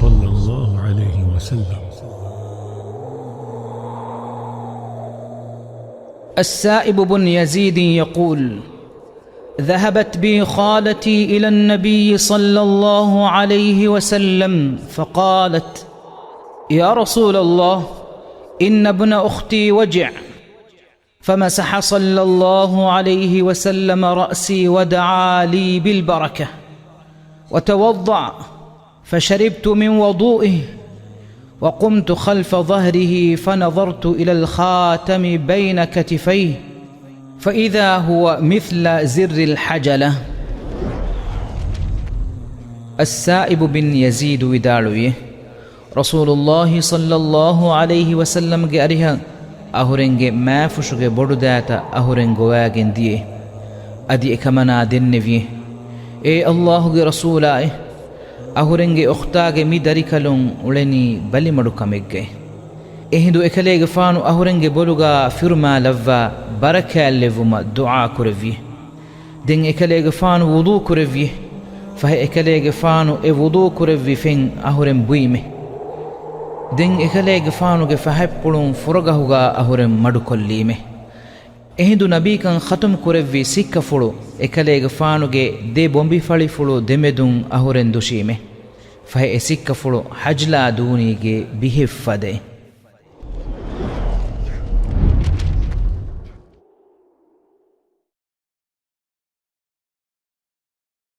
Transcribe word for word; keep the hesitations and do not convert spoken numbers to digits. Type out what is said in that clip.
صلى الله عليه وسلم. السائب بن يزيد يقول: ذهبت بي خالتي إلى النبي صلى الله عليه وسلم فقالت: يا رسول الله، إن ابن أختي وجع. فمسح صلى الله عليه وسلم رأسي ودعا لي بالبركة، وتوضأ، فشربت من وضوئه، وقمت خلف ظهره فنظرت إلى الخاتم بين كتفيه، فإذا هو مثل زر الحجلة. އައްސާއިބު ބިން ޔަޒީދު ވިދާޅުވި، ރަސޫލުﷲ ޞައްލަﷲ ޢަލައިހި ވަސައްލަމްގެ އަރިހަށް އަހުރެންގެ މާފުށުގެ ބޮޑުދާތައް އަހުރެން ގޮވާގެން ދިޔައީ. އަދި އެކަމަނާ ދެންނެވި، އޭ ﷲ ގެ ރަސޫލާއޭ، އަހުރެންގެ އުޚްތާގެ މި ދަރިކަލުން އުޅެނީ ބަލިމަޑު ކަމެއްގައި. އެހިނދު އެކަލޭގެފާނު އަހުރެންގެ ބޮލުގާ ފިރުމާ ލައްވާ ބަރަކާތްލެއްވުމަށް ދުޢާ ކުރެއްވި. ދެން އެކަލޭގެފާނު ވުޟޫ ކުރެއްވި. ފަހެ އެކަލޭގެފާނު އެ ވުޟޫ ކުރެއްވި ފެން އަހުރެން ބުއިމެ. ދެން އެކަލޭގެފާނުގެ ފަހަތްޕުޅުން ފުރަގަހުގާ އަހުރެން މަޑުކޮށްލީމެ. އެހިނދު ނަބީކަން ޚަތުމް ކުރެއްވި ސިއްކަފުޅު އެކަލޭގެފާނުގެ ދެ ބޮނބިފަޅިފުޅު ދެމެދުން އަހުރެން ދުށީމެ. ފަހެ އެ ސިއްކަފުޅު ޙަޖްލާ ދޫނީގެ ބިހެއް ފަދައިން.